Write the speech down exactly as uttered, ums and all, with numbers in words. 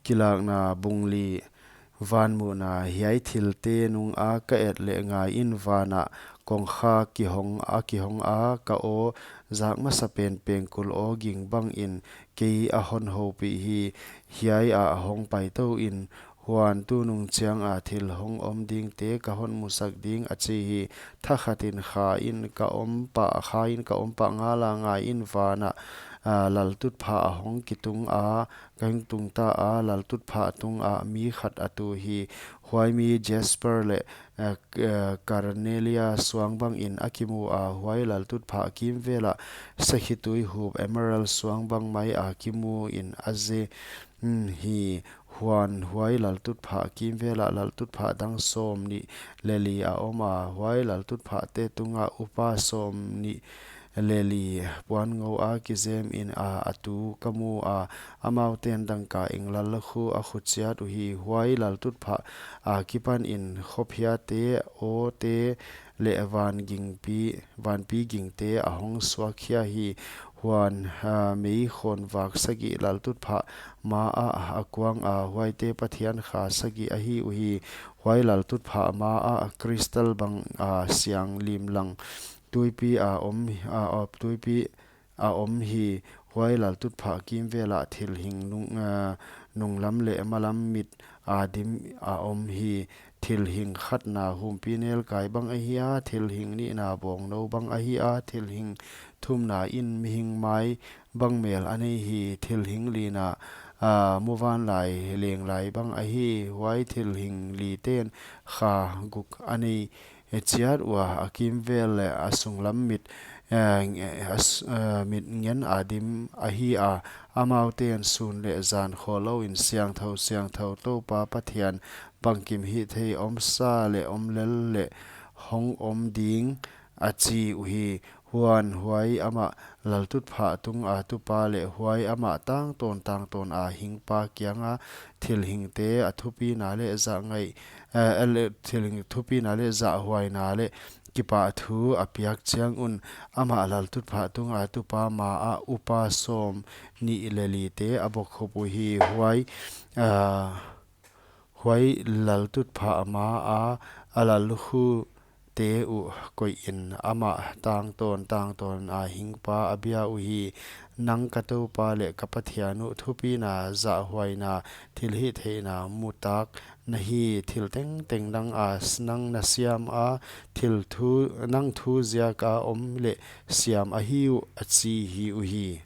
Kilakna bung li. Vanmuhna. Hiai thilte nung a ka et leh, ngai in, van ah kongkha kihong a, kihong a, ka aw zak masa pen pengkul aw ging bang in kei a hon houpih hi. Hiai ah hong pai tou in, huan tunung chiang a thil hong om dingte ka hon musak ding, a chi hi. Thakhat in kha in ka om pah, kha in ka om pah ngal a, ngai in, van ah, ah, laltutphah a hong kitung a, ka hong tung ta a, laltutphah tung ah mi khat a tu hi. Huai mi jasper leh, eh, k-, eh, carnelia suang bang in a kimu a, huai laltutphah kimvel ah sakhi tuihup emerald suang bang mai a kimu in a ze, hmm, hi. Huan huai laltutphah kimvel ah laltutphah dang sawmnih leh li a om a, huai laltutphahte tung ah upa sawmnih leh li puan ngou a kizem in a, a tu ka mu a, amau ten dangka eng lallukhu a khu chiat uhi. Huai laltutphah a kipan in khophiate, awte leh van gingpi, vanpi gingte a hong suak khia hi. Huan, ah, meikhawn vak sagih laltutphah ma ah a kuang a, huaite pathian kha sagih ahi uhi. Huai laltutphah ma ah crystal bang a siang limlang tuipi a om, a, a, tuipi a om hi. Huai laltutphah kimvel ah thilhing nung, ah, nunglam leh malam mit a dim a om hi. Thilhing khatna humpinelkai bang ahi a, thilhing nihna bawngnou bang ahi a, thilhing thumna in mihing mai bang mel a nei hi. Thilhing lina, ah, muvanlai lenglai bang ahi. Huai thilhing liten kha guk a nei chiat ua, a kimvel leh a sunglam mit, eh, nge-, a s-, eh, mit ngen a dim ahi a, amau ten sun leh zan khawlou in, siangthou, siangthou Toupa Pathian, bangkim hihthei, omsa leh omlel leh hong om ding, a chi uhi. Huan huai amah laltutphah tung a tupa leh huai amah tangtawn tangtawn a hingpa kiang a thilhingte a thupina leh zahngaih, eh, leh thilhing thupina leh zahhuaina leh kipahthu a piak chiang un, amah laltutphah tung a tupa ma ah upa sawmnih leh lite a bokkhup uhi. Huai, ah, huai laltutphah ma a, a lallukhute uh koih in, amah tangtawn tangtawn a hingpa a bia uhi. Nang ka Toupa leh ka Pathian uh, thupina, zahhuaina, thilhihtheihna mutak na hi. Thil tengteng nang a s-, nang na siam a, thil thu, nang thu ziak a om leh siam ahi uh, a chi hi uhi.